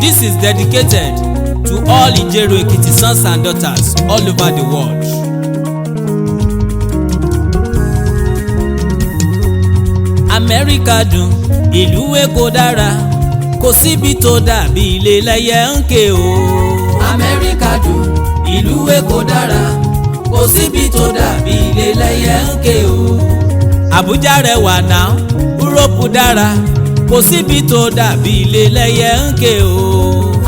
This is dedicated to all Ijero Ekiti sons and daughters all over the world. Amẹ́ríkà dùn, ìlú Èkó dára, kò síbi tó dàbí ilé lẹ́yẹ ń ké o. Amẹ́ríkà dùn, ìlú Èkó dára, kò síbi tó dàbí ilé lẹ́yẹ ń ké o. Àbújá rẹwà náà, Úróòpù dára, kò síbi tó dàbí ilé lẹ́yẹ ń ké o.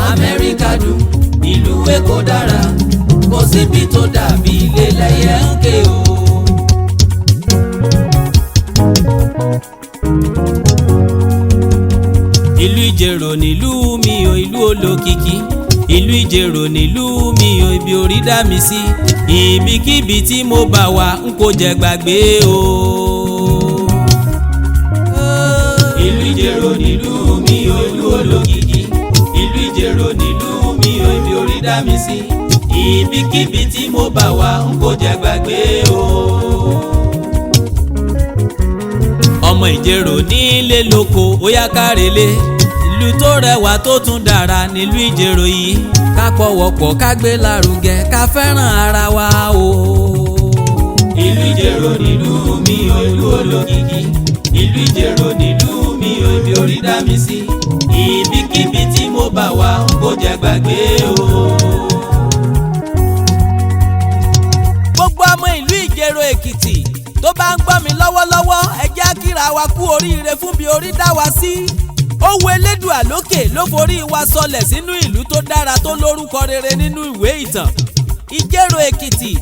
Amẹ́ríkà dùn, ìlú Èkó dára, kò síbi tó dàbí ilé lẹ́yẹ ń ké o. Ìlú Ìjẹ̀rò nílùú mi o, ìlú olókìkí. Ìlú Ìjẹ̀rò nílùú mi o, ibi orí dá mi sí. Ibikíbi tí mo bá wà n kò jẹ́ gbàgbé o. Ìlú Ìjẹ̀rò nílùú mi o, ìlú olókìkí. Ìlú Ìjẹ̀rò nílùú mi o, ibi orí dá mi sí. Ibikíbi tí mo bá wà n kò jẹ́ gbàgbé o. Ọmọ Ìjẹ̀rò nílé lóko ó yá kárelé. Ìlú tó rẹwà tó tún dára nílùú Ìjẹ̀rò yìí. Ká pọ̀wọ̀pọ̀ ká gbé lárugẹ ká fẹ́ràn ara wa o. Ìlú Ìjẹ̀rò nílùú mi o, ìlú olókìkí. Ìlú Ìjẹ̀rò nílùú mi o, ibi orí dá mi sí. Ibikíbi tí mo bá wà n kò jẹ́ gbàgbé o. Gbogbo ọmọ ìlú Ìjẹ̀rò Èkìtì tó bá ń gbọ́ mi lọ́wọ́lọ́wọ́, ẹ jẹ́ á kíra wa kú oríire fún bí orí dá wa sí. Ó wo Elédùà lókè ló forí wa sọlẹ̀ sínú ìlú tó dára tó lórúkọ rere nínú ìwé ìtàn. Ìjẹ̀rò Èkìtì,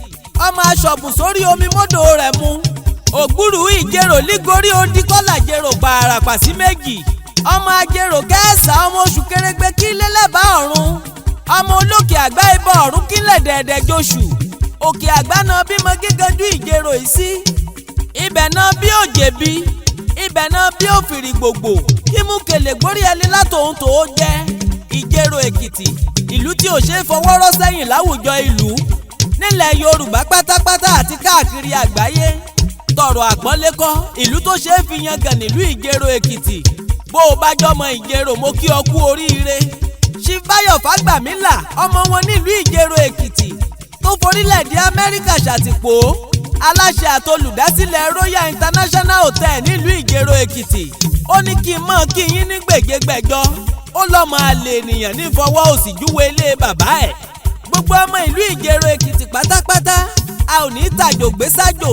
ọmọ aṣọ̀bùn sórí omi mọ́dọ̀ rẹ̀ mu. Ògbúrú Ìjẹ̀rò lígorí odi kọ́là jèrò pààràpà sí méjì. Ọmọ ajérò kẹ́sà, ọmọ oṣù kérégbé kí lélẹ́bàá ọ̀run. Ọmọ olókè àgbá ibọ̀ ọ̀run kílẹ̀ dẹ̀ẹ̀dẹ̀ joṣù. Òkè àgbá náà bímọ gíganjú Ìjẹ̀rò yìí sí. Ibẹ̀ náà bí òjèbí, ibẹ̀ náà bí òfìrì gbogbo, kí mú kèlè gbórí ẹni látòun tó ó jẹ́. Ìjẹ̀rò Èkìtì, ìlú tí ò ṣe é fọwọ́rọ́ sẹ́yìn láwùjọ ìlú nílẹ̀ Yorùbá pátápátá àti káàkiri àgbáyé. Tọ̀rọ̀ àpọ́nlé kọ́, ìlú tó ṣe é fi yangàn nílùú Ìjẹ̀rò Èkìtì. Bó o bá jọmọ Ìjẹ̀rò, mo kí ọ kú oríire. Ṣífáyọ̀ Fágbàmílà, ọmọ wọn nílùú Ìjẹ̀rò Èkìtì tó forílẹ̀-èdè Amẹ́ríkà ṣàtìpó, aláṣẹ àtolùdásílẹ̀ Royal International Hotel nílùú Ìjẹ̀rò Èkìtì, ó ní kí n mọ̀ kí yín ní gbèjégbèjọ. Ó lọ́mọ àlè ènìyàn ní fọwọ́ òsì júwe ilé bàbá ẹ̀. Gbogbo ọmọ ìlú Ìjẹ̀rò Èkìtì pátápátá, a ò ní tàjò gbé sájò.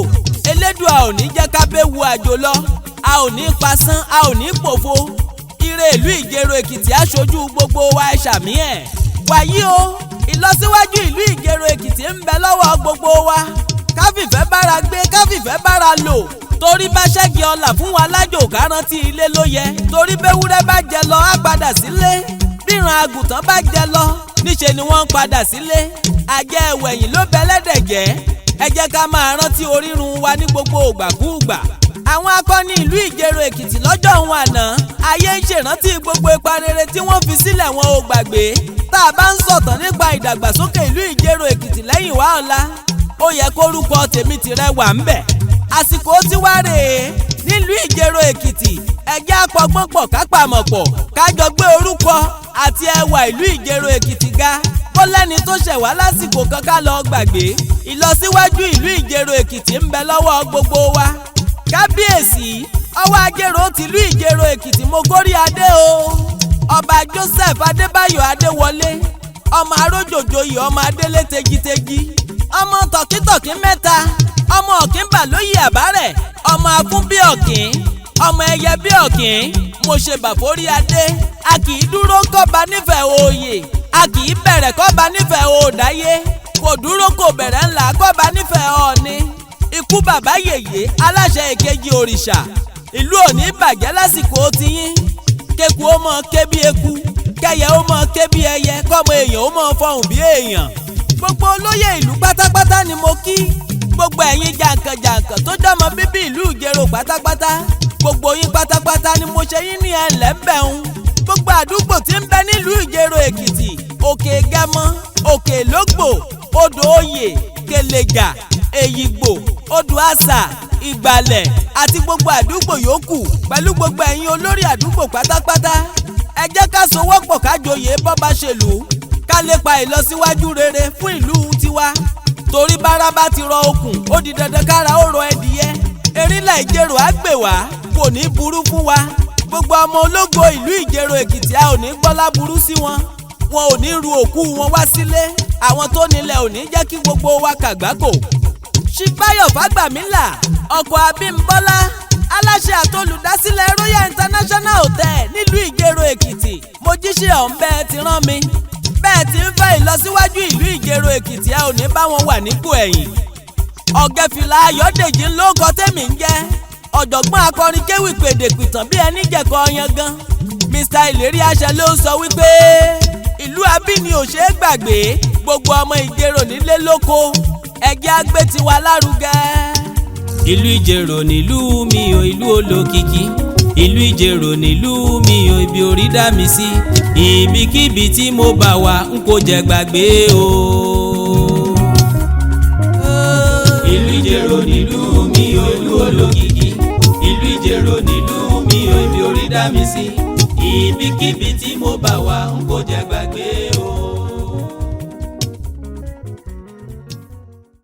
Elédùà ò ní jẹ́ ká bẹ́ wu àjò lọ. A ò ní pasán, a ò ní pòfo. Ire ìlú Ìjẹ̀rò Èkìtì aṣojú gbogbo wa, ẹ ṣàmì ẹ̀. Wàyí o, ìlọsíwájú ìlú Ìjẹ̀rò Èkìtì ń bẹ lọ́wọ́ gbogbo wa. Káfífẹ́ bára gbé, káfífẹ́ bára lò. Torí bá ṣẹ́gi ọlà fún wa lájò, ká rántí ilé ló yẹ. Torí bẹ́wúrẹ́ bá jẹ lọ, á padà sílé. Bíran àgùntàn bá jẹ lọ, níṣe ni wọ́n ń padà sílé. Àjẹ́ ẹ̀wẹ̀yìn ló bẹ́lẹ́dẹ̀ jẹ́. Ẹ jẹ́ ká máa rántí orírun wa ní gbogbo ògbàkúùgbà. Àwọn akọni ìlú Ìjẹ̀rò Èkìtì lọ́jọ́ òun àná, ayé ń ṣèrántí gbogbo ipa rere tí wọ́n fi sílẹ̀, wọn ò gbàgbé. Tá a bá ń sọ̀tàn nípa ìdàgbàsókè ìlú Ìjẹ̀rò Èkìtì lẹ́yìn wá ọ̀la, ó yẹ kórúkọ tèmi tìrẹ wà ń bẹ̀. Àsìkò tí wá rèé nílùú Ìjẹ̀rò Èkìtì. Ẹ jẹ́ àpọ̀gbọ́n pọ̀, ká pàmọ̀ pọ̀, ká jọ gbé orúkọ àti ẹwà ìlú Ìjẹ̀rò Èkìtì ga. Kó lẹ́ni tó ṣẹ̀ wá lásìkò kan ká lọ gbàgbé. Ìlọsíwájú ìlú Ìjẹ̀rò Èkìtì ń bẹ lọ́wọ́ gbogbo wa. Kábíyèsí ọwọ́ ajérò tìlú Ìjẹ̀rò Èkìtì, mo górí adé o. Ọba Joseph Adébáyọ̀ Adéwọlé, ọmọ arójòjòyè, ọmọ adélé tegitegi, ọmọ tọ̀kítọ̀kí mẹ́ta, ọmọ ọ̀kín bà lóyè àbárẹ̀, ọmọ afún bí ọ̀kín, ọmọ ẹyẹ bí ọ̀kín. Mo ṣe bàfórí adé. A kì í dúró kọ́ba nífẹ̀ẹ́ òòyè, a kì í bẹ̀rẹ̀ kọ́ba nífẹ̀ẹ́ òòdáyé. Kò dúró kò bẹ̀rẹ̀ ńlá kọ́ba nífẹ̀ẹ́ ọ̀ọ́ni. Ikú bàbá yèyé, aláṣẹ èkejì òrìṣà, ìlú òní bàjẹ́ lásìkò tiyín. Kéku ó mọ ké bí eku, kẹyẹ ó mọ ké bí ẹyẹ, kọ́mọ èèyàn ó mọ fọhùn bí èèyàn. Gbogbo olóyè ìlú pátápátá ni mo kí. Gbogbo ẹ̀yin jàǹkànjàǹkàn tó jọmọ bíbí ìlú Ìjẹ̀rò pátápátá, gbogbo yín pátápátá ni mo ṣe yín ní ẹ̀lẹ́ ń bẹ̀ ń. Gbogbo àdúgbò tí ń bẹ nílùú Ìjẹ̀rò Èkìtì, Òkè Gẹmọ, Òkè Lógbò, Odò Oyè, Kèlèjà, Èyìgbò, Odò Àṣà, Ìgbàlẹ̀ àti gbogbo àdúgbò yòókù pẹ̀lú gbogbo ẹ̀yin olórí àdúgbò pátápátá, ẹ jẹ́ ká sowọ́pọ̀ ká joyè bọ́ba ṣèlú, ká lépa ìlọsíwájú rere fún ìlú tiwa. Torí bára bá ti rọ okùn, ó di dandan kára ó rọ ẹdìyẹ. Erinlá Ìjerò á gbè wá, kò ní burú fún wa. Gbogbo ọmọ ológo ìlú Ìjerò Èkìtì, a ò ní gbọ́lá burú sí wọn, wọn ò ní ru òkú wọn wá sílé. Àwọn tó nílẹ̀ ò ní jẹ́ kí gbogbo wa kàgbákò. Ṣíbáyọ̀ Fágbàmílà, ọkọ̀ Abímbọ́lá, aláṣẹ àtolùdásílẹ̀ Royal International Hotel nílùú Ìjerò Èkìtì, mo jíṣẹ́ ọ̀hún bẹ́ẹ̀ ti rán mi. Bẹ́ẹ̀ ti ń fẹ́ ìlọsíwájú ìlú Ìjerò Èkìtì, ẹ ò ní bá wọn wà nípò ẹ̀yìn. Ọ̀gẹ́fìlà Ayọ̀dèjì ńlọ́kọ tèmi ń jẹ́, ọ̀jọ̀gbọ́n akọrin kéwì pèdè pìtàn bí ẹni jẹ̀kọ yangan. Mr Ìlérí Àṣẹ ló sọ wípé ìlú abíni ò ṣeé gbàgbé. Gbogbo ọmọ Ìjerò nílé lóko, ẹjẹ́ á gbé tiwa lárugẹ. Ìlú Ìjerò nílùú mi ò, ìlú olókìkí. Ìlú Ìjerò nílùú mi ò, ibi orí dá mi sí. Ibikíbi tí mo bá wà, n kò jẹ́ gbàgbé o. Ìlú Ìjerò nílùú mi ò, ìlú olókìkí. Ìlú Ìjerò nílùú mi ò, ibi orí dá mi sí. Ibikíbi tí mo bá wà, n kò jẹ́ gbàgbé o.